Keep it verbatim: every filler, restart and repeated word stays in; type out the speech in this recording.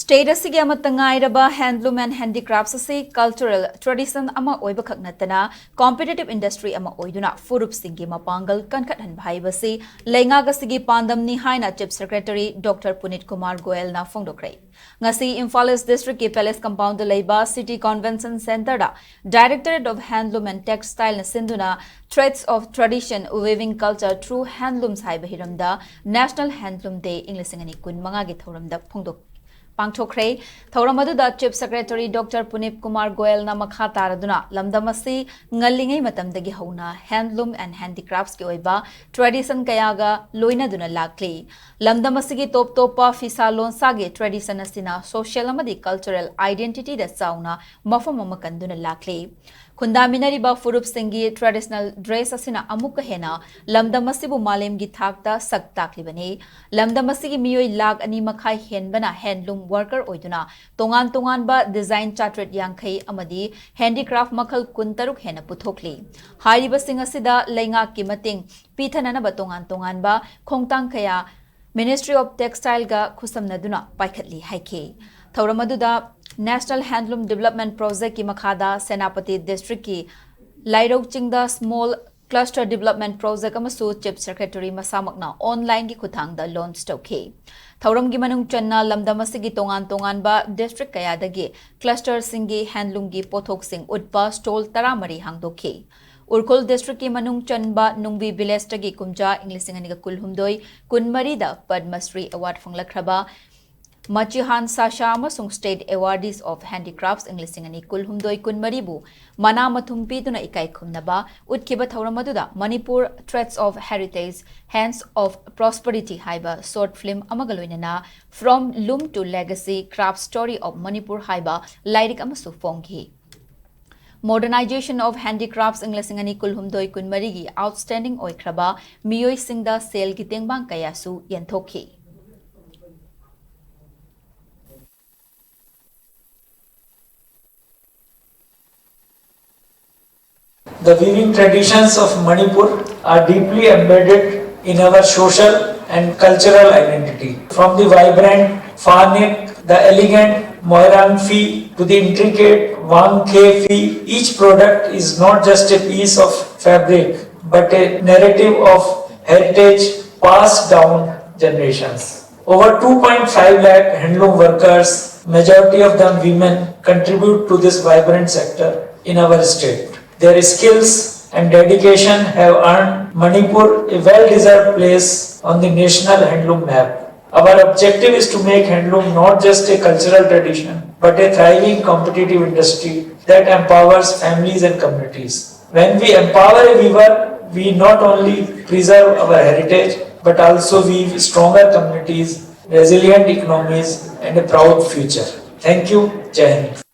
State ꯑꯁꯤꯒꯤ ꯑꯃꯠꯇ ꯉꯥꯏꯔꯕ handloom and handicrafts ꯑꯁꯤ cultural tradition ꯑꯃ ꯑꯣꯏꯕꯈꯛ ꯅꯠꯇꯅ competitive industry ꯑꯃ ꯑꯣꯏꯗꯨꯅ ꯐꯨꯔꯨꯞꯁꯤꯡꯒꯤ ꯃꯄꯥꯡꯒꯜ ꯀꯟꯈꯠꯍꯟꯕ ꯍꯥꯏꯕꯁꯤ ꯂꯩꯉꯥꯛ ꯑꯁꯤꯒꯤ ꯄꯥꯟꯗꯝꯅꯤ ꯍꯥꯏꯅ Chief Secretary Doctor Puneet Kumar Goel ꯅ ꯐꯣꯡꯗꯣꯛꯈ꯭ꯔꯦ꯫ ꯉꯁꯤ ꯏꯝꯐꯥꯜ East District ꯀꯤ Palace Compound ꯗ ꯂꯩꯕ City Convention Centre the Directorate of Handloom and Textile ꯅ ꯁꯤꯟꯗꯨꯅ Threads of Tradition, Weaving Culture Through Handlooms ꯍꯥꯏꯕ ꯍꯤꯔꯝꯗ National Handloom Day ꯏꯪ ꯂꯤꯁꯤꯡ ꯑꯅꯤ ꯀꯨꯟ ꯃꯉꯥꯒꯤ ꯊꯧꯔꯝꯗ ꯐꯣꯡꯗꯣꯛ-, ꯄꯥꯡꯊꯣꯛꯈ꯭ꯔꯦ꯫ ꯊꯧꯔꯝ ꯑꯗꯨꯗ Chief Secretary Doctor Puneet Kumar Goel ꯅ ꯃꯈꯥ ꯇꯥꯔꯗꯨꯅ ꯂꯝꯗꯝ ꯑꯁꯤ ꯉꯜꯂꯤꯉꯩ ꯃꯇꯝꯗꯒꯤ ꯍꯧꯅ handloom and handicrafts ꯀꯤ ꯑꯣꯏꯕ tradition ꯀꯌꯥꯒ ꯂꯣꯏꯅꯗꯨꯅ ꯂꯥꯛꯂꯤ꯫ ꯂꯝꯗꯝ ꯑꯁꯤꯒꯤ ꯇꯣꯞ ꯇꯣꯞꯄ ꯐꯤꯁꯥ ꯂꯣꯟꯁꯥꯒꯤ tradition ꯑꯁꯤꯅ social ꯑꯃꯗꯤ cultural identity ꯗ ꯆꯥꯎꯅ ꯃꯐꯝ ꯑꯃ ꯀꯟꯗꯨꯅ ꯂꯥꯛꯂꯤ꯫ ꯈꯨꯟꯗꯥꯃꯤꯟꯅꯔꯤꯕ ꯐꯨꯔꯨꯞꯁꯤꯡꯒꯤ traditional dress ꯑꯁꯤꯅ ꯑꯃꯨꯛꯀ ꯍꯦꯟꯅ ꯂꯝꯗꯝ ꯑꯁꯤꯕꯨ ꯃꯥꯂꯦꯝꯒꯤ ꯊꯥꯛꯇ ꯁꯛ ꯇꯥꯛꯂꯤꯕꯅꯤ꯫ ꯂꯝꯗꯝ ꯑꯁꯤꯒꯤ ꯃꯤꯑꯣꯏ ꯂꯥꯈ ꯑꯅꯤ ꯃꯈꯥꯏ ꯍꯦꯟꯕꯅ handloom worker ꯑꯣꯏꯗꯨꯅ ꯇꯣꯉꯥꯟ ꯇꯣꯉꯥꯟꯕ design ꯆꯥꯇ꯭ꯔꯦꯠ ꯌꯥꯡꯈꯩ ꯑꯃꯗꯤ handicraft ꯃꯈꯜ ꯀꯨꯟꯇꯔꯨꯛ ꯍꯦꯟꯅ ꯄꯨꯊꯣꯛꯂꯤ꯫ ꯍꯥꯏꯔꯤꯕꯁꯤꯡ ꯑꯁꯤꯗ ꯂꯩꯉꯥꯛꯀꯤ ꯃꯇꯦꯡ ꯄꯤꯊꯅꯅꯕ ꯇꯣꯉꯥꯟ ꯇꯣꯉꯥꯟꯕ ꯈꯣꯡꯊꯥꯡ ꯀꯌꯥ Ministry of Textile ꯒ ꯈꯨꯠꯁꯝꯅꯗꯨꯅ ꯄꯥꯏꯈꯠꯂꯤ ꯍꯥꯏꯈꯤ꯫ ꯊꯧꯔꯝ ꯑꯗꯨꯗ National Handloom Development Project ꯀꯤ ꯃꯈꯥꯗ ꯁꯦꯅꯥꯄꯇꯤ District ꯀꯤ ꯂꯥꯏꯔꯧ ꯆꯤꯡꯗ Small Cluster Development Project ꯑꯃꯁꯨ Chief Secretary ꯃꯁꯥꯃꯛꯅ online ꯒꯤ ꯈꯨꯠꯊꯥꯡꯗ launch ꯇꯧꯈꯤ꯫ ꯊꯧꯔꯝꯒꯤ ꯃꯅꯨꯡ ꯆꯟꯅ ꯂꯝꯗꯝ ꯑꯁꯤꯒꯤ ꯇꯣꯉꯥꯟ ꯇꯣꯉꯥꯟꯕ district ꯀꯌꯥꯗꯒꯤ cluster ꯁꯤꯡꯒꯤ handloom ꯒꯤ ꯄꯣꯠꯊꯣꯛꯁꯤꯡ ꯎꯠꯄ stall ꯇꯔꯥꯃꯔꯤ ꯍꯥꯡꯗꯣꯛꯈꯤ꯫ ꯎꯔꯈꯨꯜ District ꯀꯤ ꯃꯅꯨꯡ ꯆꯟꯕ ꯅꯨꯡꯕꯤ Village ꯇꯒꯤ ꯀꯨꯝꯖꯥ ꯏꯪ ꯂꯤꯁꯤꯡ ꯑꯅꯤꯒ ꯀꯨꯟꯍꯨꯝꯗꯣꯏ ꯀꯨꯟꯃꯔꯤꯗ Padma Shri Award ꯐꯪꯂꯛꯈ꯭ꯔꯕ ꯃꯆꯤꯍꯥꯟ ꯁꯥꯁꯥ ꯑꯃꯁꯨꯡ State Awardees of Handicrafts ꯏꯪ ꯂꯤꯁꯤꯡ ꯑꯅꯤ ꯀꯨꯟꯍꯨꯝꯗꯣꯏ ꯀꯨꯟꯃꯔꯤꯕꯨ ꯃꯅꯥ ꯃꯊꯨꯝ ꯄꯤꯗꯨꯅ ꯏꯀꯥꯏ ꯈꯨꯝꯅꯕ ꯎꯠꯈꯤꯕ ꯊꯧꯔꯝ ꯑꯗꯨꯗ Manipur Threads of Heritage, Hands of Prosperity ꯍꯥꯏꯕ short film ꯑꯃꯒ ꯂꯣꯏꯅꯅ From Loom to Legacy, Craft Story of Manipur ꯍꯥꯏꯕ ꯂꯥꯏꯔꯤꯛ ꯑꯃꯁꯨ ꯐꯣꯡꯈꯤ꯫ Modernization of Handicrafts ꯏꯪ ꯂꯤꯁꯤꯡ ꯑꯅꯤ ꯀꯨꯟꯍꯨꯝꯗꯣꯏ ꯀꯨꯟꯃꯔꯤꯒꯤ outstanding ꯑꯣꯏꯈ꯭ꯔꯕ ꯃꯤꯑꯣꯏꯁꯤꯡꯗ ꯁꯦꯜꯒꯤ ꯇꯦꯡꯕꯥꯡ ꯀꯌꯥꯁꯨ ꯌꯦꯟꯊꯣꯛꯈꯤ꯫ The weaving traditions of Manipur are deeply embedded in our social and cultural identity. From the vibrant Phanik the elegant Moirang Fee to the intricate Wang Khe Fee, each product is not just a piece of fabric but a narrative of heritage passed down generations. Over two point five lakh handloom workers, majority of them women, contribute to this vibrant sector in our state. Their skills and dedication have earned Manipur a well deserved place on the national handloom map. Our objective is to make handloom not just a cultural tradition, but a thriving competitive industry that empowers families and communities. When we empower a weaver, we not only preserve our heritage, but also weave stronger communities, resilient economies, and a proud future. Thank you. Jai Hind.